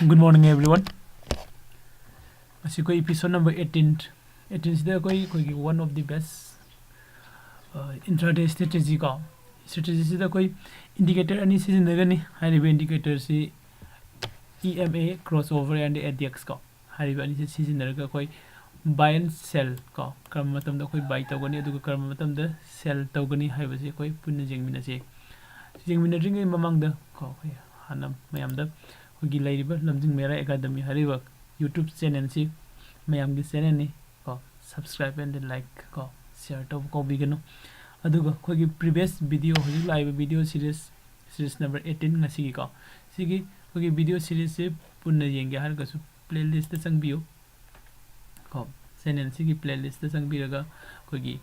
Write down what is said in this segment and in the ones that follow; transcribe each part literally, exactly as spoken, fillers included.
Good morning, everyone. ꯉꯁꯤ ꯑꯩꯈꯣꯏ episode number eighteen, eighteen ꯁꯤꯗ ꯑꯩꯈꯣꯏ, ꯑꯩꯈꯣꯏꯒꯤ one of the best, uh, intraday strategy ꯀꯣ, strategy ꯁꯤꯗ ꯑꯩꯈꯣꯏ indicator ꯑꯅꯤ ꯁꯤꯖꯤꯟꯅꯒꯅꯤ꯫ ꯍꯥꯏꯔꯤꯕ indicator ꯁꯤ E M A, crossover and A D X ꯀꯣ, ꯍꯥꯏꯔꯤꯕ ꯑꯅꯤꯁꯤ ꯁꯤꯖꯤꯟꯅꯔꯒ ꯑꯩꯈꯣꯏ buy and sell ꯀꯣ, ꯀꯔꯝꯕ ꯃꯇꯝꯗ ꯑꯩꯈꯣꯏ buy ꯇꯧꯒꯅꯤ ꯑꯗꯨꯒ ꯀꯔꯝꯕ ꯃꯇꯝꯗ sell ꯇꯧꯒꯅꯤ ꯍꯥꯏꯕꯁꯤ ꯑꯩꯈꯣꯏ ꯄꯨꯟꯅ ꯌꯦꯡꯃꯤꯟꯅꯁꯤ꯫ ꯌꯦꯡꯃꯤꯟꯅꯗ꯭ꯔꯤꯉꯩ ꯃꯃꯥꯡꯗ ꯀꯣ, ꯑꯩꯈꯣꯏ ꯍꯥꯟꯅ ꯃꯌꯥꯝꯗ ꯑꯩꯈꯣꯏꯒꯤ ꯂꯩꯔꯤꯕ ꯂꯝꯖꯤꯡ ꯃꯦꯔꯥ ꯑꯦꯀꯥꯗꯃꯤ ꯍꯥꯏꯔꯤꯕ YouTube channel ꯁꯤ ꯃꯌꯥꯝꯒꯤ channel ꯅꯤ ꯀꯣ, subscribe and like ꯀꯣ, share ꯇꯧꯕ ꯀꯥꯎꯕꯤꯒꯅꯨ꯫ ꯑꯗꯨꯒ ꯑꯩꯈꯣꯏꯒꯤ previous video, ꯍꯧꯖꯤꯛ ꯂꯥꯛꯏꯕ video series, series number eighteen ꯉꯁꯤꯒꯤꯀꯣ, ꯁꯤꯒꯤ ꯑꯩꯈꯣꯏꯒꯤ video series ꯁꯦ ꯄꯨꯟꯅ ꯌꯦꯡꯒꯦ ꯍꯥꯏꯔꯒꯁꯨ playlist ꯇ ꯆꯪꯕꯤꯌꯨ ꯀꯣ, channel ꯁꯤꯒꯤ playlist ꯇ ꯆꯪꯕꯤꯔꯒ ꯑꯩꯈꯣꯏꯒꯤ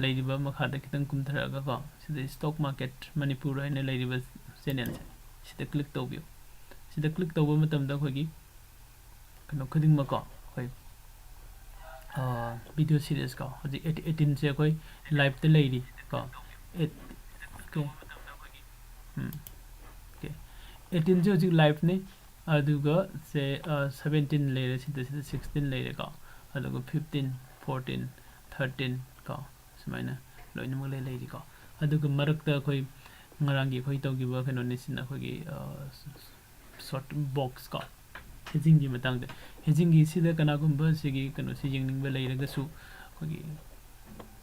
ꯂꯩꯔꯤꯕ ꯃꯈꯥꯗ ꯈꯤꯇꯪ ꯀꯨꯝꯊꯔꯛꯑꯒ ꯀꯣ, ꯁꯤꯗ Stock Market Manipur ꯍꯥꯏꯅ ꯂꯩꯔꯤꯕ channel ꯁꯦ, ꯁꯤꯗ click ꯇꯧꯕꯤꯌꯨ꯫ ꯁꯤꯗ click ꯇꯧꯕ ꯃꯇꯝꯗ ꯑꯩꯈꯣꯏꯒꯤ ꯀꯩꯅꯣ ꯈꯨꯗꯤꯡꯃꯛ ꯀꯣ, ꯑꯩꯈꯣꯏ, ꯑ, video series ꯀꯣ, ꯍꯧꯖꯤꯛ eight-, eighteen ꯁꯦ ꯑꯩꯈꯣꯏ live ꯇ ꯂꯩꯔꯤ ꯀꯣ꯫ Eight-, okay꯫ ꯎꯝ꯫ Okay꯫ eighteen ꯁꯦ ꯍꯧꯖꯤꯛ live ꯅꯤ꯫ ꯑꯗꯨꯒ ꯁꯦ, ꯑ, seventeen ꯂꯩꯔꯦ, ꯁꯤꯗ, ꯁꯤꯗ sixteen ꯂꯩꯔꯦꯀꯣ꯫ ꯑꯗꯨꯒ fifteen, fourteen, thirteen ꯀꯣ, ꯁꯨꯃꯥꯏꯅ ꯂꯣꯏꯅꯃꯛ ꯂꯩ, ꯂꯩꯔꯤꯀꯣ꯫ ꯑꯗꯨꯒ ꯃꯔꯛꯇ ꯑꯩꯈꯣꯏ ꯉꯔꯥꯡꯒꯤ ꯑꯩꯈꯣꯏ ꯇꯧꯈꯤꯕ ꯀꯩꯅꯣꯅꯤ ꯁꯤꯅ ꯑꯩꯈꯣꯏꯒꯤ, ꯑ, short box ꯀꯣ, hedging ꯒꯤ ꯃꯇꯥꯡꯗ꯫ Hedging ꯒꯤ ꯁꯤꯗ ꯀꯅꯥꯒꯨꯝꯕ ꯁꯤꯒꯤ ꯀꯩꯅꯣꯁꯤ ꯌꯦꯡꯅꯤꯡꯕ ꯂꯩꯔꯒꯁꯨ ꯑꯩꯈꯣꯏꯒꯤ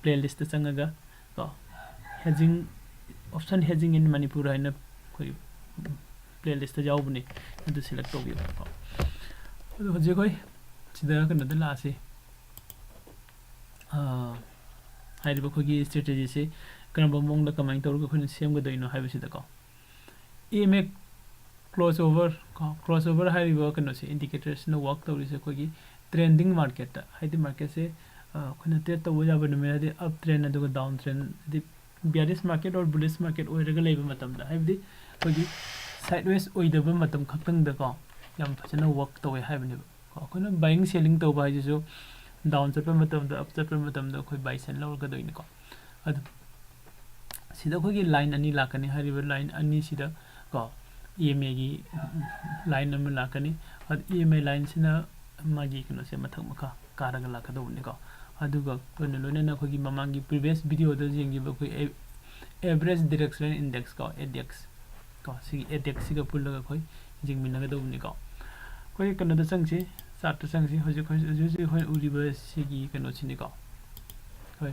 playlist ꯇ ꯆꯪꯉꯒ ꯀꯣ, hedging, option hedging in Manipur ꯍꯥꯏꯅ ꯑꯩꯈꯣꯏ playlist ꯇ ꯌꯥꯎꯕꯅꯤ, ꯑꯗꯨ select ꯇꯧꯕꯤꯌꯨ ꯀꯣ꯫ ꯑꯗꯨ ꯍꯧꯖꯤꯛ ꯑꯩꯈꯣꯏ ꯁꯤꯗ ꯀꯩꯅꯣꯗ ꯂꯥꯛꯑꯁꯤ꯫ ꯑꯥ, ꯍꯥꯏꯔꯤꯕ ꯑꯩꯈꯣꯏꯒꯤ strategy ꯁꯤ ꯀꯔꯝꯕ ꯃꯑꯣꯡꯗ ꯀꯃꯥꯏꯅ ꯇꯧꯔꯒ ꯑꯩꯈꯣꯏꯅ ꯁꯦꯝꯒꯗꯣꯏꯅꯣ ꯍꯥꯏꯕꯁꯤꯗꯀꯣ꯫ E M A crossover ꯀꯣ, crossover ꯍꯥꯏꯔꯤꯕ ꯀꯩꯅꯣꯁꯦ, indicator ꯁꯤꯅ work ꯇꯧꯔꯤꯁꯦ ꯑꯩꯈꯣꯏꯒꯤ trending market ꯇ, ꯍꯥꯏꯗꯤ market ꯁꯦ, ꯑ, ꯑꯩꯈꯣꯏꯅ trade ꯇꯧꯕ ꯌꯥꯕ ꯅꯨꯃꯤꯠ, ꯍꯥꯏꯗꯤ up trend ꯑꯗꯨꯒ down trend, ꯍꯥꯏꯗꯤ bearish market or bullish market ꯑꯣꯏꯔꯒ ꯂꯩꯕ ꯃꯇꯝꯗ, ꯍꯥꯏꯕꯗꯤ ꯑꯩꯈꯣꯏꯒꯤ sideways ꯑꯣꯏꯗꯕ ꯃꯇꯝ ꯈꯛꯇꯪꯗꯀꯣ, ꯌꯥꯝ ꯐꯖꯅ work ꯇꯧꯋꯦ ꯍꯥꯏꯕꯅꯦꯕ꯫ ꯀꯣ, ꯑꯩꯈꯣꯏꯅ buying selling ꯇꯧꯕ ꯍꯥꯏꯁꯤꯁꯨ down ꯆꯠꯄ ꯃꯇꯝꯗ, up ꯆꯠꯄ ꯃꯇꯝꯗ ꯑꯩꯈꯣꯏ buy sell ꯂꯧꯔꯛꯀꯗꯣꯏꯅꯤꯀꯣ꯫ ꯑꯗꯨ ꯁꯤꯗ ꯑꯩꯈꯣꯏꯒꯤ line ꯑꯅꯤ ꯂꯥꯛꯀꯅꯤ꯫ ꯍꯥꯏꯔꯤꯕ line ꯑꯅꯤꯁꯤꯗ ꯀꯣ, EMAꯒꯤ line ꯑꯃ ꯂꯥꯛꯀꯅꯤ꯫ ꯑꯗꯨ EMA lineꯁꯤꯅ ꯃꯥꯒꯤ ꯀꯩꯅꯣꯁꯦ ꯃꯊꯛ ꯃꯈꯥ ꯀꯥꯔꯒ ꯂꯥꯛꯀꯗꯧꯕꯅꯤꯀꯣ꯫ ꯑꯗꯨꯒ ꯑꯩꯈꯣꯏꯅ ꯂꯣꯏꯅꯅ ꯑꯩꯈꯣꯏꯒꯤ ꯃꯃꯥꯡꯒꯤ previous videoꯗ ꯌꯦꯡꯈꯤꯕ ꯑꯩꯈꯣꯏ a-, average directional index ꯀꯣ, ADX ꯀꯣ, ꯁꯤꯒꯤ ADXꯁꯤꯒ ꯄꯨꯜꯂꯒ ꯑꯩꯈꯣꯏ ꯌꯦꯡꯃꯤꯟꯅꯒꯗꯧꯕꯅꯤꯀꯣ꯫ ꯑꯩꯈꯣꯏ ꯀꯩꯅꯣꯗ ꯆꯪꯁꯤ, chartꯇ ꯆꯪꯁꯤ꯫ ꯍꯧꯖꯤꯛ, ꯍꯧꯖꯤꯛ, ꯍꯧꯖꯤꯛ ꯑꯩꯈꯣꯏ ꯎꯔꯤꯕ ꯁꯤꯒꯤ ꯀꯩꯅꯣꯁꯤꯅꯤꯀꯣ꯫ ꯍꯣꯏ,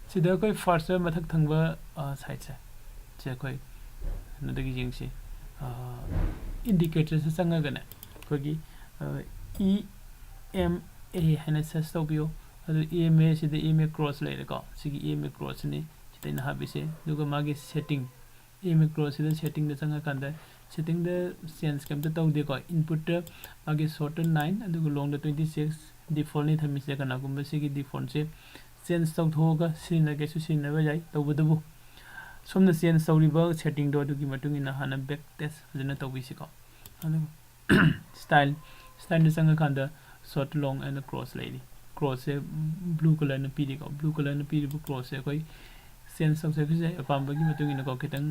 ꯁꯤꯗ ꯑꯩꯈꯣꯏ firstꯇ ꯃꯊꯛ ꯊꯪꯕ, ꯑ, sideꯁꯦ, ꯁꯤ ꯑꯩꯈꯣꯏ ꯀꯩꯅꯣꯗꯒꯤ ꯌꯦꯡꯁꯤ, ꯑ, indicatorꯁꯦ ꯆꯪꯉꯒꯅꯦ, ꯑꯩꯈꯣꯏꯒꯤ, ꯑ, EMA ꯍꯥꯏꯅ search ꯇꯧꯕꯤꯌꯨ꯫ ꯑꯗꯨ EMA ꯁꯤꯗ EMA cross ꯂꯩꯔꯦꯀꯣ꯫ ꯁꯤꯒꯤ EMA crossꯁꯤꯅꯤ ꯁꯤꯗ ꯑꯩꯅ ꯍꯥꯞꯄꯤꯁꯦ꯫ ꯑꯗꯨꯒ ꯃꯥꯒꯤ setting, EMA crossꯁꯤꯗ settingꯗ ꯆꯪꯉꯀꯥꯟꯗ, settingꯗ change ꯀꯩꯝꯇ ꯇꯧꯗꯦꯀꯣ꯫ Inputꯇ ꯃꯥꯒꯤ shortꯇ nine, ꯑꯗꯨꯒ longꯗ twenty six, defaultꯅꯤ ꯊꯝꯃꯤꯁꯦ꯫ ꯀꯅꯥꯒꯨꯝꯕ ꯁꯤꯒꯤ defaultꯁꯦ change ꯇꯧꯊꯣꯛꯑꯒ ꯁꯤꯖꯤꯟꯅꯒꯦꯁꯨ ꯁꯤꯖꯤꯟꯅꯕ ꯌꯥꯏ꯫ ꯇꯧꯕꯇꯕꯨ ꯁꯣꯝꯅ change ꯇꯧꯔꯤꯕ settingꯗꯣ ꯑꯗꯨꯒꯤ ꯃꯇꯨꯡ ꯏꯟꯅ ꯍꯥꯟꯅ back test ꯐꯖꯅ ꯇꯧꯕꯤꯁꯤꯀꯣ꯫ ꯑꯗꯨꯒ style, styleꯗ ꯆꯪꯉꯀꯥꯟꯗ short, long and cross ꯂꯩꯔꯤ꯫ Crossꯁꯦ blue colourꯅ ꯄꯤꯔꯤꯀꯣ꯫ Blue colourꯅ ꯄꯤꯔꯤꯕ crossꯁꯦ ꯑꯩꯈꯣꯏ change ꯇꯧꯖꯔꯁꯨ ꯌꯥꯏ, ꯑꯄꯥꯝꯕꯒꯤ ꯃꯇꯨꯡ ꯏꯟꯅꯀꯣ꯫ ꯈꯤꯇꯪ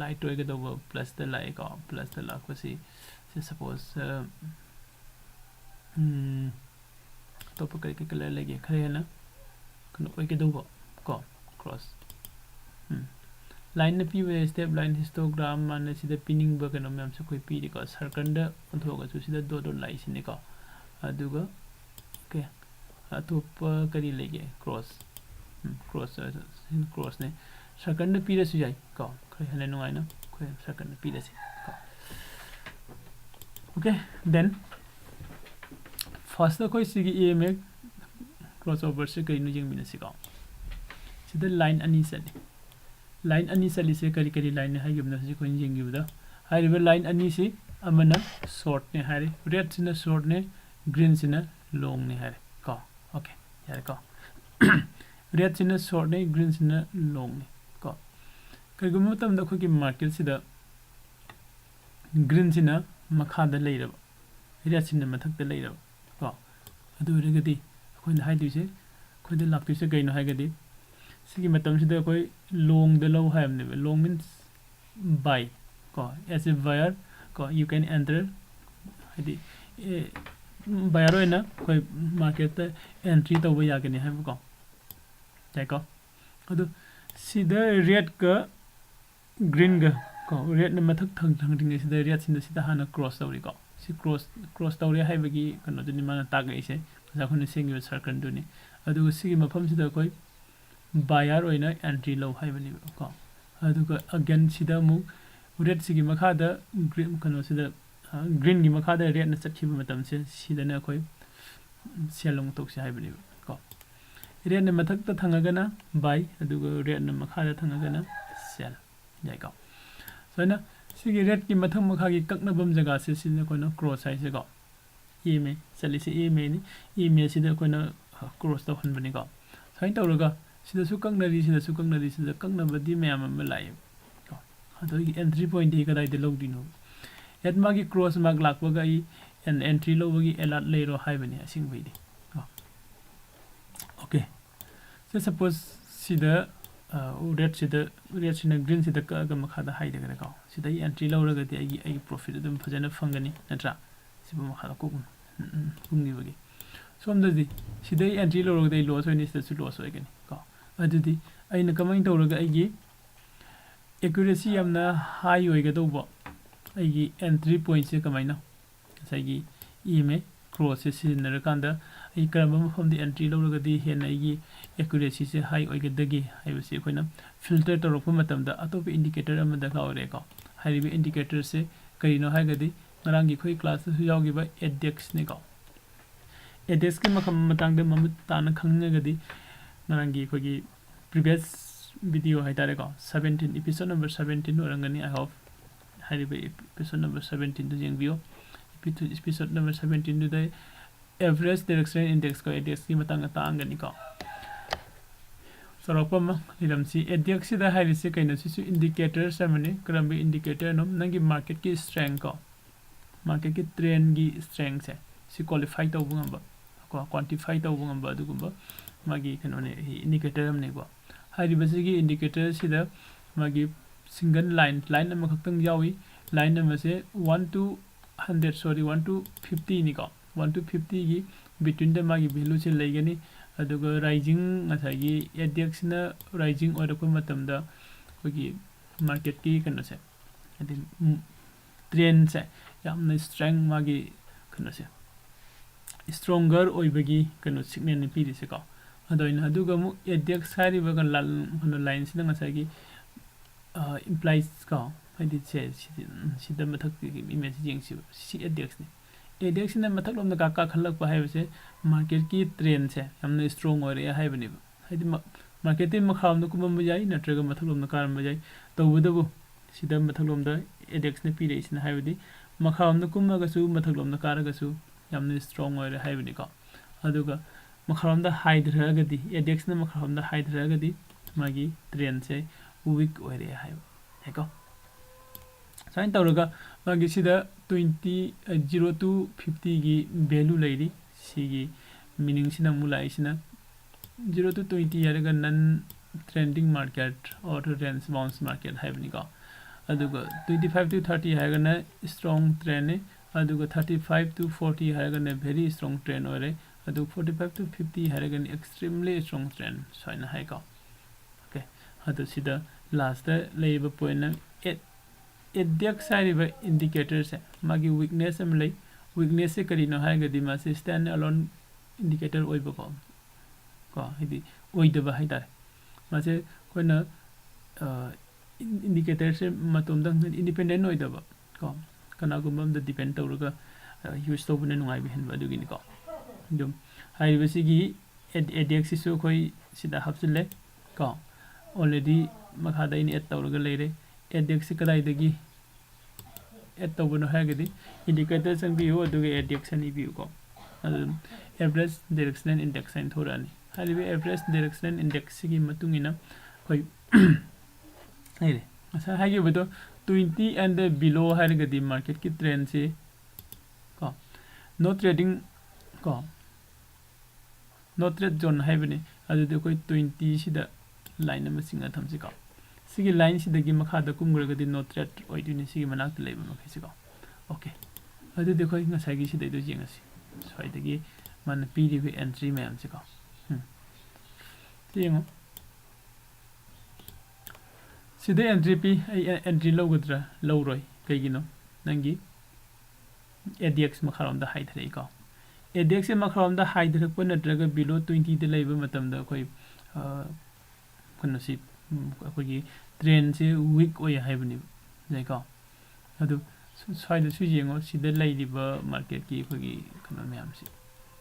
light ꯑꯣꯏꯒꯗꯧꯕ plusꯇ ꯂꯥꯛꯑꯦꯀꯣ꯫ Plusꯇ ꯂꯥꯛꯄꯁꯤ, ꯁꯤ suppose, ꯑ, ꯎꯝ, ꯑꯇꯣꯞꯄ ꯀꯔꯤ ꯀꯔꯤ colour ꯂꯩꯒꯦ? ꯈꯔ ꯍꯦꯟꯅ ꯀꯩꯅꯣ ꯑꯣꯏꯒꯗꯧꯕ ꯀꯣ, cross꯫ ꯎꯝ꯫ Lineꯅ ꯄꯤꯕ ꯌꯥꯏ, step line, histogram, ꯃꯥꯅ ꯁꯤꯗ ꯄꯤꯅꯤꯡꯕ ꯀꯩꯅꯣ ꯃꯌꯥꯝꯁꯨ ꯑꯩꯈꯣꯏ ꯄꯤꯔꯤꯀꯣ꯫ Circleꯗ ꯑꯣꯟꯊꯣꯛꯑꯒꯁꯨ ꯁꯤꯗ dot dot ꯂꯥꯛꯏꯁꯤꯅꯤꯀꯣ꯫ ꯑꯗꯨꯒ, okay, ꯑꯇꯣꯞꯄ ꯀꯔꯤ ꯂꯩꯒꯦ? Cross꯫ ꯎꯝ, cross, ꯑ, ꯁꯤꯅ crossꯅꯦ꯫ Circleꯗ ꯄꯤꯔꯁꯨ ꯌꯥꯏ ꯀꯣ꯫ ꯈꯔ ꯍꯦꯟꯅ ꯅꯨꯡꯉꯥꯏꯅ ꯑꯩꯈꯣꯏ circleꯗ ꯄꯤꯔꯁꯤ ꯀꯣ꯫ Okay, then firstꯇ ꯑꯩꯈꯣꯏ ꯁꯤꯒꯤ EMA crossoverꯁꯦ ꯀꯔꯤꯅꯣ ꯌꯦꯡꯃꯤꯟꯅꯁꯤꯀꯣ꯫ ꯁꯤꯗ line ꯑꯅꯤ ꯆꯠꯂꯤ꯫ Line ꯑꯅꯤ ꯆꯠꯂꯤꯁꯦ ꯀꯔꯤ ꯀꯔꯤ lineꯅꯤ ꯍꯥꯏꯈꯤꯕꯅꯣ ꯍꯧꯖꯤꯛ ꯑꯩꯈꯣꯏꯅ ꯌꯦꯡꯈꯤꯕꯗ? ꯍꯥꯏꯔꯤꯕ line ꯑꯅꯤꯁꯤ ꯑꯃꯅ shortꯅꯦ ꯍꯥꯏꯔꯦ, redꯁꯤꯅ shortꯅꯦ, greenꯁꯤꯅ longꯅꯦ ꯍꯥꯏꯔꯦ ꯀꯣ꯫ Okay, ꯌꯥꯔꯦꯀꯣ꯫ Redꯁꯤꯅ shortꯅꯦ, greenꯁꯤꯅ longꯅꯦ ꯀꯣ꯫ ꯀꯔꯤꯒꯨꯝꯕ ꯃꯇꯝꯗ ꯑꯩꯈꯣꯏꯒꯤ marketꯁꯤꯗ greenꯁꯤꯅ ꯃꯈꯥꯗ ꯂꯩꯔꯕ, redꯁꯤꯅ ꯃꯊꯛꯇ ꯂꯩꯔꯕ ꯀꯣ, ꯑꯗꯨ ꯑꯣꯏꯔꯒꯗꯤ ꯑꯩꯈꯣꯏꯅ ꯍꯥꯏꯗꯣꯏꯁꯦ, ꯑꯩꯈꯣꯏꯗ ꯂꯥꯛꯇꯣꯏꯁꯦ ꯀꯩꯅꯣ ꯍꯥꯏꯔꯒꯗꯤ, ꯁꯤꯒꯤ ꯃꯇꯝꯁꯤꯗ ꯑꯩꯈꯣꯏ longꯗ ꯂꯧ ꯍꯥꯏꯕꯅꯦꯕ꯫ Long means buy ꯀꯣ, as a buyer ꯀꯣ, you can enter, ꯍꯥꯏꯗꯤ buyer ꯑꯣꯏꯅ ꯑꯩꯈꯣꯏ marketꯇ entry ꯇꯧꯕ ꯌꯥꯒꯅꯤ ꯍꯥꯏꯕꯀꯣ꯫ ꯌꯥꯏꯀꯣ? ꯑꯗꯨ ꯁꯤꯗ redꯀ greenꯒ ꯀꯣ, redꯅ ꯃꯊꯛ ꯊꯪ-, ꯊꯪꯗ꯭ꯔꯤꯉꯩꯁꯤꯗ redꯁꯤꯡꯗ ꯁꯤꯗ ꯍꯥꯟꯅ cross ꯇꯧꯔꯤꯀꯣ꯫ ꯁꯤ cross, cross ꯇꯧꯔꯦ ꯍꯥꯏꯕꯒꯤ ꯀꯩꯅꯣꯗꯨꯅꯤ ꯃꯥꯅ ꯇꯥꯛꯂꯛꯏꯁꯦ, ꯉꯁꯥꯏ ꯑꯩꯈꯣꯏꯅ ꯁꯦꯝꯈꯤꯕ circleꯗꯨꯅꯤ꯫ ꯑꯗꯨꯒ ꯁꯤꯒꯤ ꯃꯐꯝꯁꯤꯗ ꯑꯩꯈꯣꯏ buyer ꯑꯣꯏꯅ entry ꯂꯧ ꯍꯥꯏꯕꯅꯦꯕꯀꯣ꯫ ꯑꯗꯨꯒ again ꯁꯤꯗ ꯑꯃꯨꯛ redꯁꯤꯒꯤ ꯃꯈꯥꯗ green, ꯀꯩꯅꯣꯁꯤꯗ, greenꯒꯤ ꯃꯈꯥꯗ redꯅ ꯆꯠꯈꯤꯕ ꯃꯇꯝꯁꯦ ꯁꯤꯗꯅ ꯑꯩꯈꯣꯏ sell ꯑꯃꯨꯛ ꯇꯧꯁꯤ ꯍꯥꯏꯕꯅꯦꯕ ꯀꯣ꯫ Redꯅ ꯃꯊꯛꯇ ꯊꯪꯉꯒꯅ buy, ꯑꯗꯨꯒ redꯅ ꯃꯈꯥꯗ ꯊꯪꯉꯒꯅ sell꯫ ꯌꯥꯏꯀꯣ? ꯁꯨꯃꯥꯏꯅ ꯁꯤꯒꯤ redꯀꯤ ꯃꯊꯛ ꯃꯈꯥꯒꯤ ꯀꯛꯅꯐꯝ ꯖꯒꯥꯁꯦ ꯁꯤꯅ ꯑꯩꯈꯣꯏꯅ cross ꯍꯥꯏꯁꯦꯀꯣ꯫ EMA ꯆꯠꯂꯤꯁꯦ EMAꯅꯤ꯫ EMAꯁꯤꯗ ꯑꯩꯈꯣꯏꯅ cross ꯇꯧꯍꯟꯕꯅꯤꯀꯣ꯫ ꯁꯨꯃꯥꯏꯅ ꯇꯧꯔꯒ ꯁꯤꯗꯁꯨ ꯀꯛꯅꯔꯤ, ꯁꯤꯗꯁꯨ ꯀꯛꯅꯔꯤ, ꯁꯤꯗ ꯀꯛꯅꯕꯗꯤ ꯃꯌꯥꯝ ꯑꯃ ꯂꯥꯛꯑꯦ ꯀꯣ꯫ ꯑꯗꯣ ꯑꯩꯒꯤ entry pointꯗꯤ ꯀꯗꯥꯏꯗ ꯂꯧꯗꯣꯏꯅꯣ? At ꯃꯥꯒꯤ cross mark ꯂꯥꯛꯄꯒ ꯑꯩ an entry ꯂꯧꯕꯒꯤ alert ꯂꯩꯔꯣ ꯍꯥꯏꯕꯅꯤ ꯑꯁꯦꯡꯕꯩꯗꯤ ꯀꯣ꯫ Okay꯫ Say suppose ꯁꯤꯗ redꯁꯤꯗ, redꯁꯤꯅ greenꯁꯤꯗ ꯀꯛꯑꯒ ꯃꯈꯥꯗ ꯍꯥꯏꯗꯒꯅꯦꯀꯣ꯫ ꯁꯤꯗ ꯑꯩ entry ꯂꯧꯔꯒꯗꯤ ꯑꯩꯒꯤ, ꯑꯩꯒꯤ profit ꯑꯗꯨꯝ ꯐꯖꯅ ꯐꯪꯒꯅꯤ, ꯅꯠꯇ꯭ꯔꯥ? ꯁꯤꯕꯨ ꯃꯈꯥꯗ ꯀꯨꯝ-, ꯎꯝ, ꯎꯝ, ꯀꯨꯝꯈꯤꯕꯒꯤ꯫ ꯁꯣꯝꯗꯗꯤ ꯁꯤꯗ ꯑꯩ entry ꯂꯧꯔꯒꯗꯤ ꯑꯩ loss ꯑꯣꯏꯅꯤ, ꯁꯤꯗꯁꯨ loss ꯑꯣꯏꯒꯅꯤ ꯀꯣ꯫ ꯑꯗꯨꯗꯤ ꯑꯩꯅ ꯀꯃꯥꯏꯅ ꯇꯧꯔꯒ ꯑꯩꯒꯤ accuracy ꯌꯥꯝꯅ high ꯑꯣꯏꯒꯗꯧꯕ ꯑꯩꯒꯤ entry pointꯁꯦ ꯀꯃꯥꯏꯅ ꯉꯁꯥꯏꯒꯤ EMA crossꯁꯦ ꯁꯤꯖꯤꯟꯅꯔꯀꯥꯟꯗ ꯑꯩ ꯀꯔꯝꯕ ꯃꯐꯝꯗ entry ꯂꯧꯔꯒꯗꯤ ꯍꯦꯟꯅ ꯑꯩꯒꯤ accuracyꯁꯦ high ꯑꯣꯏꯒꯗꯒꯦ ꯍꯥꯏꯕꯁꯤ ꯑꯩꯈꯣꯏꯅ filter ꯇꯧꯔꯛꯄ ꯃꯇꯝꯗ ꯑꯇꯣꯞꯄ indicator ꯑꯃ ꯗꯔꯀꯥꯔ ꯑꯣꯏꯔꯦꯀꯣ꯫ ꯍꯥꯏꯔꯤꯕ indicatorꯁꯦ ꯀꯔꯤꯅꯣ ꯍꯥꯏꯔꯒꯗꯤ ꯉꯔꯥꯡꯒꯤ ꯑꯩꯈꯣꯏ classꯇꯁꯨ ꯌꯥꯎꯈꯤꯕ ADXꯅꯤꯀꯣ꯫ ADXꯀꯤ ꯃꯈꯜ ꯃꯇꯥꯡꯗ ꯃꯃꯨꯠ ꯇꯥꯅ ꯈꯪꯅꯤꯡꯉꯒꯗꯤ ꯉꯔꯥꯡꯒꯤ ꯑꯩꯈꯣꯏꯒꯤ previous video ꯍꯥꯏꯇꯥꯔꯦꯀꯣ, seventeen, episode number seventeen ꯑꯣꯏꯔꯝꯒꯅꯤ, I hope꯫ ꯍꯥꯏꯔꯤꯕ episode number seventeenꯗꯨ ꯌꯦꯡꯕꯤꯌꯨ꯫ Epi-, episode number seventeenꯗꯨꯗ average directional indexꯀꯣ, ADXꯀꯤ ꯃꯇꯥꯡꯗ ꯇꯥꯛꯑꯝꯒꯅꯤꯀꯣ꯫ ꯆꯥꯎꯔꯥꯛꯄ ꯑꯃ ꯂꯩꯔꯝꯁꯤ꯫ ADXꯁꯤꯗ ꯍꯥꯏꯔꯤꯁꯤ ꯀꯩꯅꯣ? ꯁꯤꯁꯨ indicators ꯑꯃꯅꯤ꯫ ꯀꯔꯝꯕ indicatorꯅꯣ? ꯅꯪꯒꯤ marketꯀꯤ strength ꯀꯣ, marketꯀꯤ trendꯀꯤ strengthꯁꯦ ꯁꯤ qualify ꯇꯧꯕ ꯉꯝꯕ ꯀꯣ, quantify ꯇꯧꯕ ꯉꯝꯕ ꯑꯗꯨꯒꯨꯝꯕ ꯃꯥꯒꯤ ꯀꯩꯅꯣꯅꯦ, indicator ꯑꯃꯅꯦꯀꯣ꯫ ꯍꯥꯏꯔꯤꯕꯁꯤꯒꯤ indicatorꯁꯤꯗ ꯃꯥꯒꯤ single line, line ꯑꯃꯈꯛꯇꯪ ꯌꯥꯎꯏ꯫ Line ꯑꯃꯁꯦ one to hundred, sorry, one to fifty ꯅꯤꯀꯣ꯫ One to fifty ꯒꯤ between ꯗ ꯃꯥꯒꯤ value ꯁꯦ ꯂꯩꯒꯅꯤ꯫ ꯑꯗꯨꯒ rising, ꯉꯁꯥꯏꯒꯤ ADX ꯁꯤꯅ rising ꯑꯣꯏꯔꯛꯄ ꯃꯇꯝꯗ ꯑꯩꯈꯣꯏꯒꯤ market ꯀꯤ ꯀꯩꯅꯣꯁꯦ, ꯍꯥꯏꯗꯤ, ꯎꯝ, trend ꯁꯦ ꯌꯥꯝꯅ strength, ꯃꯥꯒꯤ ꯀꯩꯅꯣꯁꯦ stronger ꯑꯣꯏꯕꯒꯤ ꯀꯩꯅꯣ signal ꯅꯤ ꯄꯤꯔꯤꯁꯦꯀꯣ꯫ ꯑꯗꯣ ꯑꯩꯅ ꯑꯗꯨꯒ ꯑꯃꯨꯛ ADX ꯍꯥꯏꯔꯤꯕ ꯀꯩꯅꯣ ꯂꯥ-, ꯀꯩꯅꯣ line ꯁꯤꯅ ꯉꯁꯥꯏꯒꯤ, ꯑ, implies ꯀꯣ, ꯍꯥꯏꯗꯤ ꯁꯦ, ꯁꯤꯗꯤ, ꯎꯝ, ꯁꯤꯗ ꯃꯊꯛꯀꯤ image ꯌꯦꯡꯁꯤꯕ, ꯁꯤ ADX ꯅꯤ꯫ ADX ꯁꯤꯅ ꯃꯊꯛꯂꯣꯝꯗ ꯀꯥ-, ꯀꯥꯈꯠꯂꯛꯄ ꯍꯥꯏꯕꯁꯦ market ꯀꯤ trend ꯁꯦ ꯌꯥꯝꯅ strong ꯑꯣꯏꯔꯛꯑꯦ ꯍꯥꯏꯕꯅꯦꯕ꯫ ꯍꯥꯏꯗꯤ ꯃ-, market ꯇꯤ ꯃꯈꯥꯔꯣꯝꯗ ꯀꯨꯝꯃꯝꯕ ꯌꯥꯏ, ꯅꯠꯇ꯭ꯔꯒ ꯃꯊꯛꯂꯣꯝꯗ ꯀꯥꯔꯝꯕ ꯌꯥꯏ꯫ ꯇꯧꯕꯇꯕꯨ ꯁꯤꯗ ꯃꯊꯛꯂꯣꯝꯗ ADX ꯅ ꯄꯤꯔꯛꯏꯁꯤꯅ ꯍꯥꯏꯕꯗꯤ ꯃꯈꯥꯔꯣꯝꯗ ꯀꯨꯝꯃꯒꯁꯨ ꯃꯊꯛꯂꯣꯝꯗ ꯀꯥꯔꯒꯁꯨ ꯌꯥꯝꯅ strong ꯑꯣꯏꯔꯦ ꯍꯥꯏꯕꯅꯤꯀꯣ꯫ ꯑꯗꯨꯒ ꯃꯈꯥꯔꯣꯝꯗ ꯍꯥꯏꯊꯔꯛꯑꯒꯗꯤ, ADX ꯅ ꯃꯈꯥꯔꯣꯝꯗ ꯍꯥꯏꯊꯔꯛꯑꯒꯗꯤ ꯃꯥꯒꯤ trend ꯁꯦ weak ꯑꯣꯏꯔꯦ ꯍꯥꯏꯕ ꯌꯥꯏꯀꯣ꯫ ꯁꯨꯃꯥꯏꯅ ꯇꯧꯔꯒ ꯃꯥꯒꯤ ꯁꯤꯗ twenty, ꯑ, zero to fifty ꯒꯤ value ꯂꯩꯔꯤ꯫ ꯁꯤꯒꯤ meaning ꯁꯤꯅ ꯑꯃꯨꯛ ꯂꯥꯛꯏꯁꯤꯅ zero to twenty ꯍꯥꯏꯔꯒ non trending market or range bound market ꯍꯥꯏꯕꯅꯤꯀꯣ꯫ ꯑꯗꯨꯒ twenty five to thirty ꯍꯥꯏꯔꯒꯅ strong trend ꯅꯤ, ꯑꯗꯨꯒ thirty five to forty ꯍꯥꯏꯔꯒꯅ very strong trend ꯑꯣꯏꯔꯦ, ꯑꯗꯨ forty five to fifty ꯍꯥꯏꯔꯒꯅ extremely strong trend ꯁꯨꯃꯥꯏꯅ ꯍꯥꯏꯀꯣ꯫ Okay, ꯑꯗꯨ ꯁꯤꯗ last ꯇ ꯂꯩꯔꯤꯕ point ꯅ ADX ꯍꯥꯏꯔꯤꯕ indicator ꯁꯦ ꯃꯥꯒꯤ weakness ꯑꯃ ꯂꯩ꯫ Weakness ꯁꯦ ꯀꯔꯤꯅꯣ ꯍꯥꯏꯔꯒꯗꯤ ꯃꯥꯁꯦ stand alone indicator ꯑꯣꯏꯕꯀꯣ, ꯀꯣ, ꯍꯥꯏꯗꯤ ꯑꯣꯏꯗꯕ ꯍꯥꯏꯇꯥꯔꯦ꯫ ꯃꯥꯁꯦ ꯑꯩꯈꯣꯏꯅ, ꯑ, in-, indicator ꯁꯦ ꯃꯇꯣꯝꯇꯪ independent ꯑꯣꯏꯗꯕ ꯀꯣ, ꯀꯅꯥꯒꯨꯝꯕ ꯑꯝꯗ depend ꯇꯧꯔꯒ, ꯑ, use ꯇꯧꯕꯅ ꯅꯨꯡꯉꯥꯏꯕ ꯍꯦꯟꯕ ꯑꯗꯨꯒꯤꯅꯤꯀꯣ꯫ ꯑꯗꯨꯝ ꯍꯥꯏꯔꯤꯕꯁꯤꯒꯤ AD-, ADX ꯁꯤꯁꯨ ꯑꯩꯈꯣꯏ ꯁꯤꯗ ꯍꯥꯞꯆꯤꯜꯂꯦ ꯀꯣ꯫ Already ꯃꯈꯥꯗ ꯑꯩꯅ add ꯇꯧꯔꯒ ꯂꯩꯔꯦ꯫ ADX ꯁꯤ ꯀꯗꯥꯏꯗꯒꯤ add ꯇꯧꯕꯅꯣ ꯍꯥꯏꯔꯒꯗꯤ indicator ꯆꯪꯕꯤꯌꯨ, ꯑꯗꯨꯒ ADX ꯍꯥꯏꯅ ꯏꯕꯤꯌꯨꯀꯣ꯫ ꯑꯗꯨꯝ average directional index ꯍꯥꯏꯅ ꯊꯣꯔꯛꯑꯅꯤ꯫ ꯍꯥꯏꯔꯤꯕ average directional index ꯁꯤꯒꯤ ꯃꯇꯨꯡ ꯏꯟꯅ ꯑꯩꯈꯣꯏ ꯂꯩꯔꯦ꯫ ꯉꯁꯥꯏ ꯍꯥꯏꯈꯤꯕꯗꯣ twenty and below ꯍꯥꯏꯔꯒꯗꯤ market ꯀꯤ trend ꯁꯤ ꯀꯣ, no trading ꯀꯣ, no trade zone ꯍꯥꯏꯕꯅꯤ꯫ ꯑꯗꯨꯗꯤ ꯑꯩꯈꯣꯏ twenty ꯁꯤꯗ line ꯑꯃ ꯆꯤꯡꯉ ꯊꯝꯁꯤꯀꯣ꯫ ꯁꯤꯒꯤ ꯂꯥꯏꯟꯁꯤꯗꯒꯤ ꯃꯈꯥꯗ ꯀꯨꯝꯈ꯭ꯔꯒꯗꯤ ꯅꯣ ꯇ꯭ꯔꯦꯠ ꯑꯣꯏꯗꯣꯏꯅꯤ, ꯁꯤꯒꯤ ꯃꯅꯥꯛꯇ ꯂꯩꯕ ꯃꯈꯩꯁꯤꯀꯣ꯫ ꯑꯣꯀꯦ, ꯑꯗꯨꯗꯤ ꯑꯩꯈꯣꯏ ꯉꯁꯥꯏꯒꯤ ꯁꯤꯗꯩꯗꯣ ꯌꯦꯡꯉꯁꯤ꯫ ꯁ꯭ꯋꯥꯏꯗꯒꯤ ꯃꯥꯅ ꯄꯤꯔꯤꯕ ꯑꯦꯟꯇ꯭ꯔꯤ ꯃꯌꯥꯝꯁꯦꯀꯣ꯫ ꯎꯝ꯫ ꯁꯤ ꯌꯦꯡꯉꯣ꯫ ꯁꯤꯗ ꯑꯦꯟꯇ꯭ꯔꯤ ꯄꯤ꯫ ꯑꯩ ꯑꯦꯟꯇ꯭ꯔꯤ ꯂꯧꯒꯗ꯭ꯔꯥ? ꯂꯧꯔꯣꯏ꯫ ꯀꯩꯒꯤꯅꯣ? ꯅꯪꯒꯤ ꯑꯦ ꯗꯤ ꯑꯦꯛꯁ ꯃꯈꯥꯔꯣꯝꯗ ꯍꯥꯏꯊꯔꯛꯏꯀꯣ꯫ ꯑꯦ ꯗꯤ ꯑꯦꯛꯁꯁꯦ ꯃꯈꯥꯔꯣꯝꯗ ꯍꯥꯏꯊꯔꯛꯄ ꯅꯠꯇ꯭ꯔꯒ ꯕꯤꯂꯣ ꯇ꯭ꯋꯦꯟꯇꯤꯗ ꯂꯩꯕ ꯃꯇꯝꯗ ꯑꯩꯈꯣꯏ, ꯑ, ꯀꯩꯅꯣꯁꯤ, ꯎꯝ, ꯑꯩꯈꯣꯏꯒꯤ ꯇ꯭ꯔꯦꯟꯁꯦ ꯋꯤꯛ ꯑꯣꯏ ꯍꯥꯏꯕꯅꯦꯕ꯫ ꯌꯥꯏꯀꯣ? ꯑꯗꯨ ꯁ꯭ꯋꯥꯏꯗꯁꯨ ꯌꯦꯡꯉꯣ, ꯁꯤꯗ ꯂꯩꯔꯤꯕ ꯃꯥꯔꯀꯦꯠꯀꯤ ꯑꯩꯈꯣꯏꯒꯤ ꯀꯩꯅꯣ ꯃꯌꯥꯝꯁꯤ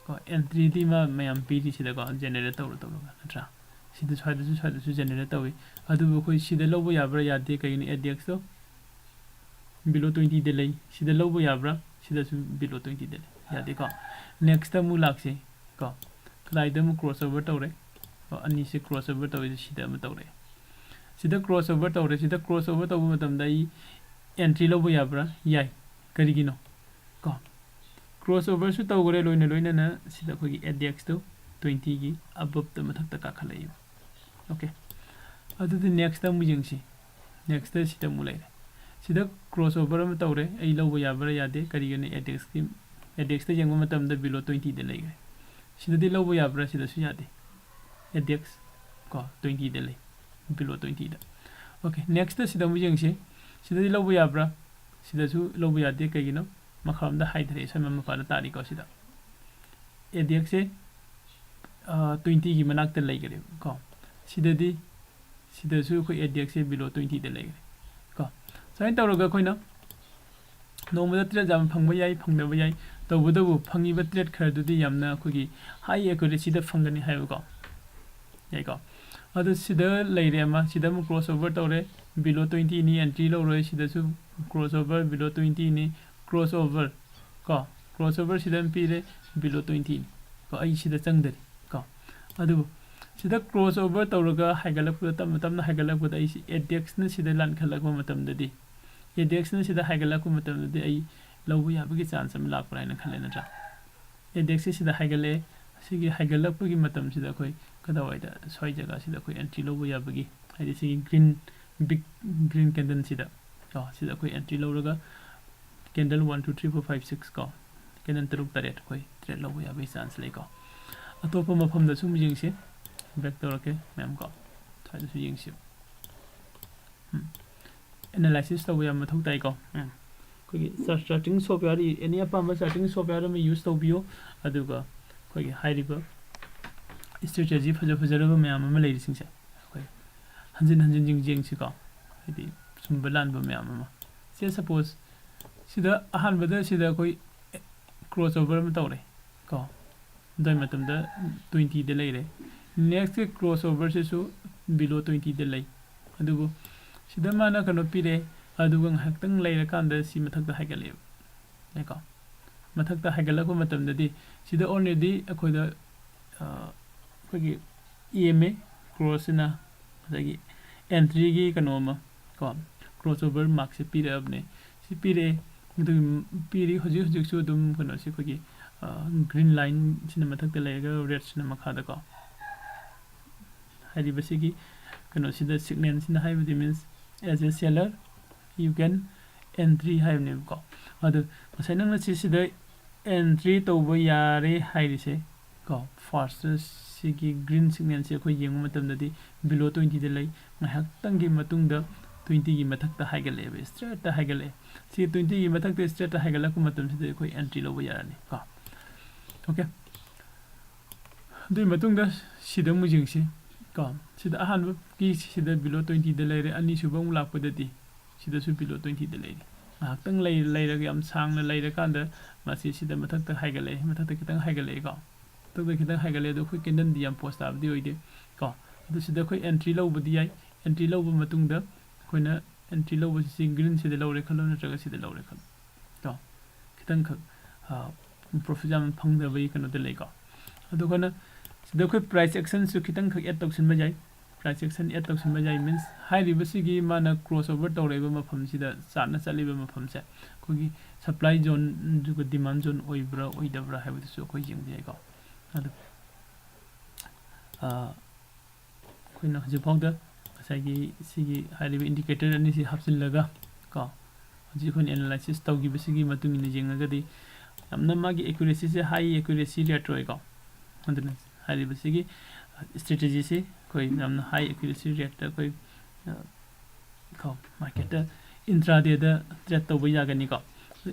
ꯀꯣ, ꯑꯦꯟꯇ꯭ꯔꯤꯗꯤ ꯃꯥ ꯃꯌꯥꯝ ꯄꯤꯔꯤ ꯁꯤꯗꯀꯣ, ꯖꯦꯅꯦꯔꯦꯠ ꯇꯧꯔ ꯇꯧꯔꯒ, ꯅꯠꯇ꯭ꯔꯥ? ꯁꯤꯗ ꯁ꯭ꯋꯥꯏꯗꯁꯨ, ꯁ꯭ꯋꯥꯏꯗꯁꯨ ꯖꯦꯅꯦꯔꯦꯠ ꯇꯧꯏ꯫ ꯑꯗꯨꯕꯨ ꯑꯩꯈꯣꯏ ꯁꯤꯗ ꯂꯧꯕ ꯌꯥꯕ꯭ꯔꯥ? ꯌꯥꯗꯦ꯫ ꯀꯩꯒꯤꯅꯣ? ꯑꯦ ꯗꯤ ꯑꯦꯛꯁꯇꯣ ꯕꯤꯂꯣ ꯇ꯭ꯋꯦꯟꯇꯤꯗ ꯂꯩ꯫ ꯁꯤꯗ ꯂꯧꯕ ꯌꯥꯕ꯭ꯔꯥ? ꯁꯤꯗꯁꯨ ꯕꯤꯂꯣ ꯇ꯭ꯋꯦꯟꯇꯤꯗ ꯂꯩ꯫ ꯌꯥꯗꯦꯀꯣ? ꯅꯦꯛꯁꯇ ꯑꯃꯨꯛ ꯂꯥꯛꯁꯤ ꯀꯣ꯫ ꯀꯗꯥꯏꯗ ꯑꯃꯨꯛ ꯀ꯭ꯔꯣꯁ ꯑꯣꯚꯔ ꯇꯧꯔꯦ? ꯀꯣ, ꯑꯅꯤꯁꯦ ꯀ꯭ꯔꯣꯁ ꯑꯣꯚꯔ ꯇꯧꯔꯤꯁꯦ ꯁꯤꯗ ꯑꯃ ꯇꯧꯔꯦ꯫ ꯁꯤꯗ ꯀ꯭ꯔꯣꯁ ꯑꯣꯚꯔ ꯇꯧꯔꯦ꯫ ꯁꯤꯗ ꯀ꯭ꯔꯣꯁ ꯑꯣꯚꯔ ꯇꯧꯕ ꯃꯇꯝꯗ ꯑꯩ ꯑꯦꯟꯇ꯭ꯔꯤ ꯂꯧꯕ ꯌꯥꯕ꯭ꯔꯥ? ꯌꯥꯏ꯫ ꯀꯔꯤꯒꯤꯅꯣ? ꯀꯣ, ꯀ꯭ꯔꯣꯁ ꯑꯣꯚꯔꯁꯨ ꯇꯧꯈ꯭ꯔꯦ, ꯂꯣꯏꯅ ꯂꯣꯏꯅꯅ ꯁꯤꯗ ꯑꯩꯈꯣꯏꯒꯤ ꯑꯦ ꯗꯤ ꯑꯦꯛꯁꯇꯨ ꯇ꯭ꯋꯦꯟꯇꯤꯒꯤ ꯑꯕꯞꯇ ꯃꯊꯛꯇ ꯀꯥꯈꯠꯂꯛꯏꯕ꯫ ꯑꯣꯀꯦ, ꯑꯗꯨꯗꯤ ꯅꯦꯛꯁꯇ ꯑꯃꯨꯛ ꯌꯦꯡꯁꯤ꯫ ꯅꯦꯛꯁꯇ ꯁꯤꯗ ꯑꯃꯨꯛ ꯂꯩꯔꯦ꯫ ꯁꯤꯗ ꯀ꯭ꯔꯣꯁ ꯑꯣꯚꯔ ꯑꯃ ꯇꯧꯔꯦ꯫ ꯑꯩ ꯂꯧꯕ ꯌꯥꯕ꯭ꯔꯥ? ꯌꯥꯗꯦ꯫ ꯀꯔꯤꯒꯤꯅꯣ? ꯑꯦ ꯗꯤ ꯑꯦꯛꯁꯀꯤ, ꯑꯦ ꯗꯤ ꯑꯦꯛꯁꯇ ꯌꯦꯡꯕ ꯃꯇꯝꯗ ꯕꯤꯂꯣ ꯇ꯭ꯋꯦꯟꯇꯤꯗ ꯂꯩꯈ꯭ꯔꯦ꯫ ꯁꯤꯗꯗꯤ ꯂꯧꯕ ꯌꯥꯕ꯭ꯔꯥ? ꯁꯤꯗꯁꯨ ꯌꯥꯗꯦ꯫ ꯑꯦ ꯗꯤ ꯑꯦꯛꯁ ꯀꯣ, ꯇ꯭ꯋꯦꯟꯇꯤꯗ ꯂꯩ, ꯕꯤꯂꯣ ꯇ꯭ꯋꯦꯟꯇꯤꯗ꯫ ꯑꯣꯀꯦ, ꯅꯦꯛꯁꯇ ꯁꯤꯗ ꯑꯃꯨꯛ ꯌꯦꯡꯁꯤ꯫ ꯁꯤꯗꯗꯤ ꯂꯧꯕ ꯌꯥꯕ꯭ꯔꯥ? ꯁꯤꯗꯁꯨ ꯂꯧꯕ ꯌꯥꯗꯦ꯫ ꯀꯩꯒꯤꯅꯣ? ꯃꯈꯥꯔꯣꯝꯗ ꯍꯥꯏꯊꯔꯛꯑꯦ, ꯁ꯭ꯋꯥꯏ ꯃꯄꯥꯗ ꯇꯥꯔꯤꯀꯣ ꯁꯤꯗ꯫ ꯑꯦ ꯗꯤ ꯑꯦꯛꯁꯁꯦ, ꯑ, ꯇ꯭ꯋꯦꯟꯇꯤꯒꯤ ꯃꯅꯥꯛꯇ ꯂꯩꯈꯔꯦꯕ ꯀꯣ꯫ ꯁꯤꯗꯗꯤ, ꯁꯤꯗꯁꯨ ꯑꯩꯈꯣꯏ ꯑꯦ ꯗꯤ ꯑꯦꯛꯁꯁꯦ ꯕꯤꯂꯣ ꯇ꯭ꯋꯦꯟꯇꯤꯗ ꯂꯩꯈ꯭ꯔꯦ ꯀꯣ꯫ ꯁꯨꯃꯥꯏꯅ ꯇꯧꯔꯒ ꯑꯩꯈꯣꯏꯅ ꯅꯣꯡꯃꯗ ꯇ꯭ꯔꯦꯠ ꯌꯥꯝ ꯐꯪꯕ ꯌꯥꯏ, ꯐꯪꯗꯕ ꯌꯥꯏ꯫ ꯇꯧꯕꯇꯕꯨ ꯐꯪꯉꯤꯕ ꯇ꯭ꯔꯦꯠ ꯈꯔꯗꯨꯗꯤ ꯌꯥꯝꯅ ꯑꯩꯈꯣꯏꯒꯤ ꯍꯥꯏ ꯑꯦꯀꯨꯔꯦꯁꯤꯗ ꯐꯪꯒꯅꯤ ꯍꯥꯏꯕꯀꯣ꯫ ꯌꯥꯏꯀꯣ? ꯑꯗꯨ ꯁꯤꯗ ꯂꯩꯔꯦ ꯑꯃ, ꯁꯤꯗ ꯑꯃꯨꯛ ꯀ꯭ꯔꯣꯁ ꯑꯣꯚꯔ ꯇꯧꯔꯦ, ꯕꯤꯂꯣ ꯇ꯭ꯋꯦꯟꯇꯤꯅꯤ, ꯑꯦꯟꯇ꯭ꯔꯤ ꯂꯧꯔꯣꯏ꯫ ꯁꯤꯗꯁꯨ ꯀ꯭ꯔꯣꯁ ꯑꯣꯚꯔ, ꯕꯤꯂꯣ ꯇ꯭ꯋꯦꯟꯇꯤꯅꯤ, ꯀ꯭ꯔꯣꯁ ꯑꯣꯚꯔ ꯀꯣ, ꯀ꯭ꯔꯣꯁ ꯑꯣꯚꯔ ꯁꯤꯗ ꯑꯃ ꯄꯤꯔꯦ, ꯕꯤꯂꯣ ꯇ꯭ꯋꯦꯟꯇꯤꯅꯤ ꯀꯣ꯫ ꯑꯩ ꯁꯤꯗ ꯆꯪꯗꯔꯤ ꯀꯣ꯫ ꯑꯗꯨꯕꯨ ꯁꯤꯗ ꯀ꯭ꯔꯣꯁ ꯑꯣꯚꯔ ꯇꯧꯔꯒ ꯍꯥꯏꯒꯠꯂꯛꯄꯗ, ꯇꯞꯅ ꯇꯞꯅ ꯍꯥꯏꯒꯠꯂꯛꯄꯗ ꯑꯩꯁꯤ ꯑꯦ ꯗꯤ ꯑꯦꯛꯁꯅ ꯁꯤꯗ ꯂꯥꯟꯈꯠꯂꯛꯄ ꯃꯇꯝꯗꯗꯤ, ꯑꯦ ꯗꯤ ꯑꯦꯛꯁꯅ ꯁꯤꯗ ꯍꯥꯏꯒꯠꯂꯛꯄ ꯃꯇꯝꯗꯗꯤ ꯑꯩ ꯂꯧꯕ ꯌꯥꯕꯒꯤ ꯆꯥꯟꯁ ꯑꯃ ꯂꯥꯛꯄ꯭ꯔꯥ ꯍꯥꯏꯅ ꯈꯜꯂꯦ, ꯅꯠꯇ꯭ꯔꯥ? ꯑꯦ ꯗꯤ ꯑꯦꯛꯁꯁꯦ ꯁꯤꯗ ꯍꯥꯏꯒꯠꯂꯛꯑꯦ꯫ ꯁꯤꯒꯤ ꯍꯥꯏꯒꯠꯂꯛꯄꯒꯤ ꯃꯇꯝꯁꯤꯗ ꯑꯩꯈꯣꯏ ꯀꯗꯥꯏꯋꯥꯏꯗ, ꯁ꯭ꯋꯥꯏ ꯖꯒꯥꯁꯤꯗ ꯑꯩꯈꯣꯏ ꯑꯦꯟꯇ꯭ꯔꯤ ꯂꯧꯕ ꯌꯥꯕꯒꯤ, ꯍꯥꯏꯗꯤ ꯁꯤꯒꯤ ꯒ꯭ꯔꯤꯟ big green candle ꯁꯤꯗ ꯀꯣ, ꯁꯤꯗ ꯑꯩꯈꯣꯏ entry ꯂꯧꯔꯒ candle one two three four five six ꯀꯣ, candle ꯇꯔꯨꯛ ꯇꯔꯦꯠ ꯑꯩꯈꯣꯏ trade ꯂꯧꯕ ꯌꯥꯕꯒꯤ chance ꯂꯩꯀꯣ꯫ ꯑꯇꯣꯞꯄ ꯃꯐꯝꯗꯁꯨ ꯑꯃꯨꯛ ꯌꯦꯡꯁꯤ, back ꯇꯧꯔꯛꯀꯦ ꯃꯌꯥꯝ ꯀꯣ, ꯁ꯭ꯋꯥꯏꯗꯁꯨ ꯌꯦꯡꯁꯤ꯫ ꯎꯝ꯫ Analysis ꯇꯧꯕ ꯌꯥꯝ ꯃꯊꯧ ꯇꯥꯏꯀꯣ ꯃꯌꯥꯝ꯫ ꯑꯩꯈꯣꯏꯒꯤ charting software, any ꯑꯄꯥꯝꯕ charting software ꯑꯃ use ꯇꯧꯕꯤꯌꯨ꯫ ꯑꯗꯨꯒ ꯑꯩꯈꯣꯏꯒꯤ ꯍꯥꯏꯔꯤꯕ strategy ꯐꯖ ꯐꯖꯔꯕ ꯃꯌꯥꯝ ꯑꯃ ꯂꯩꯔꯤꯁꯤꯡꯁꯦ ꯑꯩꯈꯣꯏ ꯍꯟꯖꯤꯟ ꯍꯟꯖꯤꯟ ꯌꯦꯡ-, ꯌꯦꯡꯁꯤꯀꯣ꯫ ꯍꯥꯏꯗꯤ ꯆꯨꯝꯕ ꯂꯥꯟꯕ ꯃꯌꯥꯝ ꯑꯃ꯫ ꯁꯦ, suppose ꯁꯤꯗ ꯑꯍꯥꯟꯕꯗ ꯁꯤꯗ ꯑꯩꯈꯣꯏ crossover ꯑꯃ ꯇꯧꯔꯦ ꯀꯣ꯫ ꯑꯗꯨꯏ ꯃꯇꯝꯗ twenty ꯗ ꯂꯩꯔꯦ꯫ Next crossover ꯁꯤꯁꯨ below twenty ꯗ ꯂꯩ꯫ ꯑꯗꯨꯕꯨ ꯁꯤꯗ ꯃꯥꯅ ꯀꯩꯅꯣ ꯄꯤꯔꯦ, ꯑꯗꯨꯒ ꯉꯥꯏꯍꯥꯛꯇꯪ ꯂꯩꯔꯀꯥꯟꯗ ꯁꯤ ꯃꯊꯛꯇ ꯍꯥꯏꯒꯠꯂꯛꯑꯦꯕ꯫ ꯌꯥꯏꯀꯣ? ꯃꯊꯛꯇ ꯍꯥꯏꯒꯠꯂꯛꯄ ꯃꯇꯝꯗꯗꯤ ꯁꯤꯗ already ꯑꯩꯈꯣꯏꯗ, ꯑ, ꯑꯩꯈꯣꯏꯒꯤ E M A cross ꯁꯤꯅ, ꯑꯗꯒꯤ entry ꯒꯤ ꯀꯩꯅꯣ ꯑꯃ ꯀꯣ, crossover mark ꯁꯦ ꯄꯤꯔꯛꯑꯕꯅꯦ꯫ ꯁꯤ ꯄꯤꯔꯛꯑꯦ꯫ ꯑꯗꯨꯒꯤ ꯄꯤꯔꯤ ꯍꯧꯖꯤꯛ ꯍꯧꯖꯤꯛꯁꯨ ꯑꯗꯨꯝ ꯀꯩꯅꯣꯁꯦ ꯑꯩꯈꯣꯏꯒꯤ, ꯑ, green line ꯁꯤꯅ ꯃꯊꯛꯇ ꯂꯩꯔꯒ red ꯁꯤꯅ ꯃꯈꯥꯗ ꯀꯣ꯫ ꯍꯥꯏꯔꯤꯕꯁꯤꯒꯤ ꯀꯩꯅꯣꯁꯤꯗ signal ꯁꯤꯅ ꯍꯥꯏꯕꯗꯤ means as a seller you can entry ꯍꯥꯏꯕꯅꯦꯕꯀꯣ꯫ ꯑꯗꯨ ꯉꯁꯥꯏ ꯅꯪꯅ ꯁꯤꯁꯤꯗ entry ꯇꯧꯕ ꯌꯥꯔꯦ ꯍꯥꯏꯔꯤꯁꯦ ꯀꯣ, first ꯁꯤꯒꯤ green signal ꯁꯦ ꯑꯩꯈꯣꯏ ꯌꯦꯡꯕ ꯃꯇꯝꯗꯗꯤ below twenty ꯗ ꯂꯩ꯫ ꯉꯥꯏꯍꯥꯛꯇꯪꯒꯤ ꯃꯇꯨꯡꯗ twenty ꯒꯤ ꯃꯊꯛꯇ ꯍꯥꯏꯒꯠꯂꯛꯑꯦꯕ, straight ꯇ ꯍꯥꯏꯒꯠꯂꯛꯑꯦ꯫ ꯁꯤ twenty ꯒꯤ ꯃꯊꯛꯇ straight ꯇ ꯍꯥꯏꯒꯠꯂꯛꯄ ꯃꯇꯝꯁꯤꯗ ꯑꯩꯈꯣꯏ entry ꯂꯧꯕ ꯌꯥꯔꯅꯤ ꯀꯣ꯫ Okay꯫ ꯑꯗꯨꯒꯤ ꯃꯇꯨꯡꯗ ꯁꯤꯗ ꯑꯃꯨꯛ ꯌꯦꯡꯁꯤ ꯀꯣ꯫ ꯁꯤꯗ ꯑꯍꯥꯟꯕꯒꯤ ꯁꯤꯗ below twenty ꯗ ꯂꯩꯔꯦ, ꯑꯅꯤꯁꯨꯕ ꯑꯃꯨꯛ ꯂꯥꯛꯄꯗꯗꯤ ꯁꯤꯗꯁꯨ below twenty ꯗ ꯂꯩꯔꯦ꯫ ꯉꯥꯏꯍꯥꯛꯇꯪ ꯂꯩ-, ꯂꯩꯔꯒ, ꯌꯥꯝ ꯁꯥꯡꯅ ꯂꯩꯔꯀꯥꯟꯗ ꯃꯁꯤ ꯁꯤꯗ ꯃꯊꯛꯇ ꯍꯥꯏꯒꯠꯂꯛꯑꯦ, ꯃꯊꯛꯇ ꯈꯤꯇꯪ ꯍꯥꯏꯒꯠꯂꯛꯑꯦꯀꯣ꯫ ꯃꯊꯛꯇ ꯈꯤꯇꯪ ꯍꯥꯏꯒꯠꯂꯛꯑꯦ, ꯑꯗꯣ ꯑꯩꯈꯣꯏ candle ꯗꯤ ꯌꯥꯝ post ꯇꯥꯕꯗꯤ ꯑꯣꯏꯗꯦ ꯀꯣ꯫ ꯑꯗꯨ ꯁꯤꯗ ꯑꯩꯈꯣꯏ entry ꯂꯧꯕꯗꯤ ꯌꯥꯏ꯫ Entry ꯂꯧꯕ ꯃꯇꯨꯡꯗ ꯑꯩꯈꯣꯏꯅ entry ꯂꯧꯕꯁꯤ ꯁꯤ green ꯁꯤꯗ ꯂꯧꯔꯦ ꯈꯜꯂꯣ, ꯅꯠꯇ꯭ꯔꯒ ꯁꯤꯗ ꯂꯧꯔꯦ ꯈꯜꯂꯣ ꯀꯣ꯫ ꯈꯤꯇꯪꯈꯛ, ꯑ, profit ꯌꯥꯝ ꯐꯪꯗꯕꯒꯤ ꯀꯩꯅꯣꯗ ꯂꯩꯀꯣ꯫ ꯑꯗꯨ ꯑꯩꯈꯣꯏꯅ ꯁꯤꯗ ꯑꯩꯈꯣꯏ price action ꯁꯨ ꯈꯤꯇꯪꯈꯛ add ꯇꯧꯁꯤꯟꯕ ꯌꯥꯏ꯫ Price action add ꯇꯧꯁꯤꯟꯕ ꯌꯥꯏ means ꯍꯥꯏꯔꯤꯕꯁꯤꯒꯤ ꯃꯥꯅ crossover ꯇꯧꯔꯛꯏꯕ ꯃꯐꯝꯁꯤꯗ, chart ꯅ ꯆꯠꯂꯤꯕ ꯃꯐꯝꯁꯦ ꯑꯩꯈꯣꯏꯒꯤ supply zone ꯑꯗꯨꯒ demand zone ꯑꯣꯏꯕ꯭ꯔꯥ ꯑꯣꯏꯗꯕ꯭ꯔꯥ ꯍꯥꯏꯕꯗꯨꯁꯨ ꯑꯩꯈꯣꯏ ꯌꯦꯡꯕ ꯌꯥꯏꯀꯣ꯫ ꯑꯗꯨ, ꯑ, ꯑꯩꯈꯣꯏꯅ ꯍꯧꯖꯤꯛꯐꯥꯎꯗ ꯉꯁꯥꯏꯒꯤ ꯁꯤꯒꯤ ꯍꯥꯏꯔꯤꯕ indicator ꯑꯅꯤꯁꯤ ꯍꯥꯞꯆꯤꯜꯂꯒ ꯀꯣ, ꯍꯧꯖꯤꯛ ꯑꯩꯈꯣꯏꯅ analysis ꯇꯧꯈꯤꯕꯁꯤꯒꯤ ꯃꯇꯨꯡ ꯏꯟꯅ ꯌꯦꯡꯉꯒꯗꯤ ꯌꯥꯝꯅ ꯃꯥꯒꯤ accuracyꯁꯦ high accuracy rate ꯑꯣꯏꯀꯣ꯫ ꯑꯗꯨꯅ ꯍꯥꯏꯔꯤꯕꯁꯤꯒꯤ strategyꯁꯤ ꯑꯩꯈꯣꯏ ꯌꯥꯝꯅ high accuracy rateꯇ ꯑꯩꯈꯣꯏ, ꯑ, ꯀꯣ, marketꯇ intradayꯗ trade ꯇꯧꯕ ꯌꯥꯒꯅꯤꯀꯣ꯫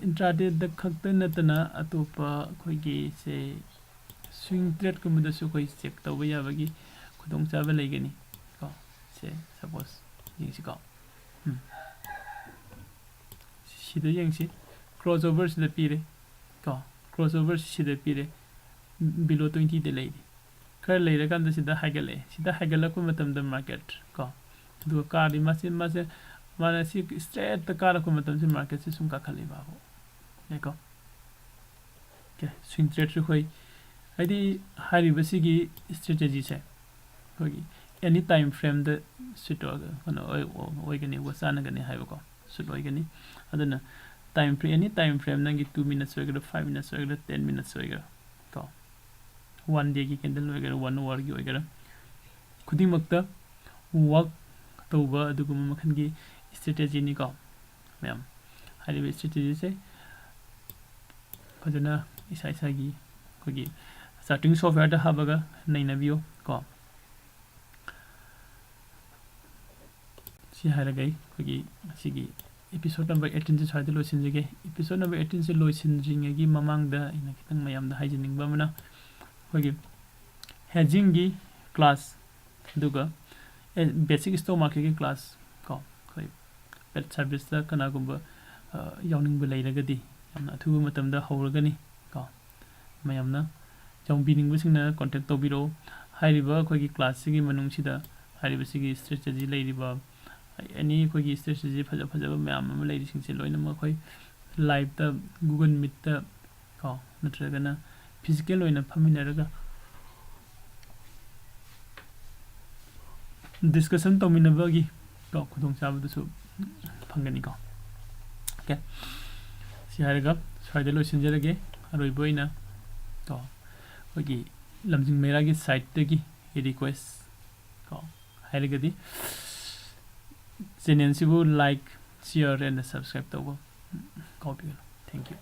Intradayꯗ ꯈꯛꯇ ꯅꯠꯇꯅ ꯑꯇꯣꯞꯄ ꯑꯩꯈꯣꯏꯒꯤ ꯁꯦ swing tradeꯀꯨꯝꯕꯗꯁꯨ ꯑꯩꯈꯣꯏ check ꯇꯧꯕ ꯌꯥꯕꯒꯤ ꯈꯨꯗꯣꯡꯆꯥꯕ ꯂꯩꯒꯅꯤ ꯀꯣ꯫ ꯁꯦ suppose ꯌꯦꯡꯁꯤꯀꯣ꯫ ꯎꯝ꯫ ꯁꯤꯗ ꯌꯦꯡꯁꯤ꯫ Crossover ꯁꯤꯗ ꯄꯤꯔꯦ ꯀꯣ꯫ Crossover ꯁꯤꯗ ꯄꯤꯔꯦ꯫ Below twentyꯗ ꯂꯩꯔꯤ꯫ ꯈꯔ ꯂꯩꯔꯀꯥꯟꯗ ꯁꯤꯗ ꯍꯥꯏꯒꯠꯂꯛꯑꯦ꯫ ꯁꯤꯗ ꯍꯥꯏꯒꯠꯂꯛꯄ ꯃꯇꯝꯗ market ꯀꯣ, ꯑꯗꯨꯒ ꯀꯥꯔꯤ ꯃꯥꯁꯦ, ꯃꯥꯁꯦ, ꯃꯥꯅ ꯁꯤ straightꯇ ꯀꯥꯔꯛꯄ ꯃꯇꯝꯁꯤ marketꯁꯦ ꯁꯨꯝ ꯀꯥꯈꯠꯂꯛꯏ ꯃꯥꯕꯨ꯫ ꯌꯥꯏꯀꯣ? Okay, swing tradeꯁꯨ ꯑꯩꯈꯣꯏ, ꯍꯥꯏꯗꯤ ꯍꯥꯏꯔꯤꯕꯁꯤꯒꯤ strategyꯁꯦ ꯑꯩꯈꯣꯏꯒꯤ any time frameꯗ suit ꯑꯣꯏ-, ꯀꯩꯅꯣ ꯑꯣꯏ-, ꯑꯣꯏꯒꯅꯤ, ꯆꯥꯟꯅꯒꯅꯤ ꯍꯥꯏꯕꯀꯣ, suit ꯑꯣꯏꯒꯅꯤ꯫ ꯑꯗꯨꯅ time frame, any time frame, ꯅꯪꯒꯤ two minutes ꯑꯣꯏꯒꯦꯔꯥ, five minutes ꯑꯣꯏꯒꯦꯔꯥ, ten minutes ꯑꯣꯏꯒꯦꯔꯥ ꯀꯣ, one dayꯒꯤ candle ꯑꯣꯏꯒꯦꯔꯥ, one hourꯒꯤ ꯑꯣꯏꯒꯦꯔꯥ, ꯈꯨꯗꯤꯡꯃꯛꯇ work ꯇꯧꯕ ꯑꯗꯨꯒꯨꯝꯕ ꯃꯈꯜꯒꯤ strategyꯅꯤꯀꯣ ꯃꯌꯥꯝ꯫ ꯍꯥꯏꯔꯤꯕ strategyꯁꯦ ꯐꯖꯅ ꯏꯁꯥ ꯏꯁꯥꯒꯤ ꯑꯩꯈꯣꯏꯒꯤ charting softwareꯗ ꯍꯥꯞꯄꯒ ꯅꯩꯅꯕꯤꯌꯨ ꯀꯣ꯫ ꯁꯤ ꯍꯥꯏꯔꯒ ꯑꯩ ꯑꯩꯈꯣꯏꯒꯤ ꯉꯁꯤꯒꯤ episode number eighteenꯁꯦ ꯁ꯭ꯋꯥꯏꯗ ꯂꯣꯏꯁꯤꯟꯖꯒꯦ꯫ Episode number eighteenꯁꯦ ꯂꯣꯏꯁꯤꯟꯗ꯭ꯔꯤꯉꯩꯒꯤ ꯃꯃꯥꯡꯗ ꯑꯩꯅ ꯈꯤꯇꯪ ꯃꯌꯥꯝꯗ ꯍꯥꯏꯖꯅꯤꯡꯕ ꯑꯃꯅ, ꯑꯩꯈꯣꯏꯒꯤ hedgingꯒꯤ class, ꯑꯗꯨꯒ, ꯑꯦ, basic stock marketꯀꯤ class ꯀꯣ, ꯑꯩꯈꯣꯏ paid serviceꯇ ꯀꯅꯥꯒꯨꯝꯕ, ꯑ, ꯌꯥꯎꯅꯤꯡꯕ ꯂꯩꯔꯒꯗꯤ ꯌꯥꯝꯅ ꯑꯊꯨꯕ ꯃꯇꯝꯗ ꯍꯧꯔꯒꯅꯤ ꯀꯣ꯫ ꯃꯌꯥꯝꯅ ꯌꯥꯎꯕꯤꯅꯤꯡꯕꯁꯤꯡꯅ contact ꯇꯧꯕꯤꯔꯛꯎ꯫ ꯍꯥꯏꯔꯤꯕ ꯑꯩꯈꯣꯏꯒꯤ classꯁꯤꯒꯤ ꯃꯅꯨꯡꯁꯤꯗ ꯍꯥꯏꯔꯤꯕꯁꯤꯒꯤ strategy ꯂꯩꯔꯤꯕ, any ꯑꯩꯈꯣꯏꯒꯤ strategy ꯐꯖ ꯐꯖꯕ ꯃꯌꯥꯝ ꯑꯃ ꯂꯩꯔꯤꯁꯤꯡꯁꯦ ꯂꯣꯏꯅꯃꯛ ꯑꯩꯈꯣꯏ liveꯇ, Google Meetꯇ ꯀꯣ, ꯅꯠꯇ꯭ꯔꯒꯅ physical ꯑꯣꯏꯅ ꯐꯝꯃꯤꯟꯅꯔꯒ discussion ꯇꯧꯃꯤꯟꯅꯕꯒꯤ ꯀꯣ, ꯈꯨꯗꯣꯡꯆꯥꯕꯗꯨꯁꯨ ꯐꯪꯒꯅꯤꯀꯣ꯫ Okay, ꯁꯤ ꯍꯥꯏꯔꯒ ꯁ꯭ꯋꯥꯏꯗ ꯂꯣꯏꯁꯤꯟꯖꯔꯒꯦ꯫ ꯑꯔꯣꯏꯕ ꯑꯣꯏꯅ ꯀꯣ, ꯑꯩꯈꯣꯏꯒꯤ ꯂꯝꯖꯤꯡ ꯃꯩꯔꯥꯒꯤ sideꯇꯒꯤ request ꯀꯣ ꯍꯥꯏꯔꯒꯗꯤ, ꯆꯦꯅꯦꯜꯁꯤꯕꯨ like, share and subscribe ꯇꯧꯕ ꯀꯥꯎꯕꯤꯒꯅꯨ꯫ Thank you.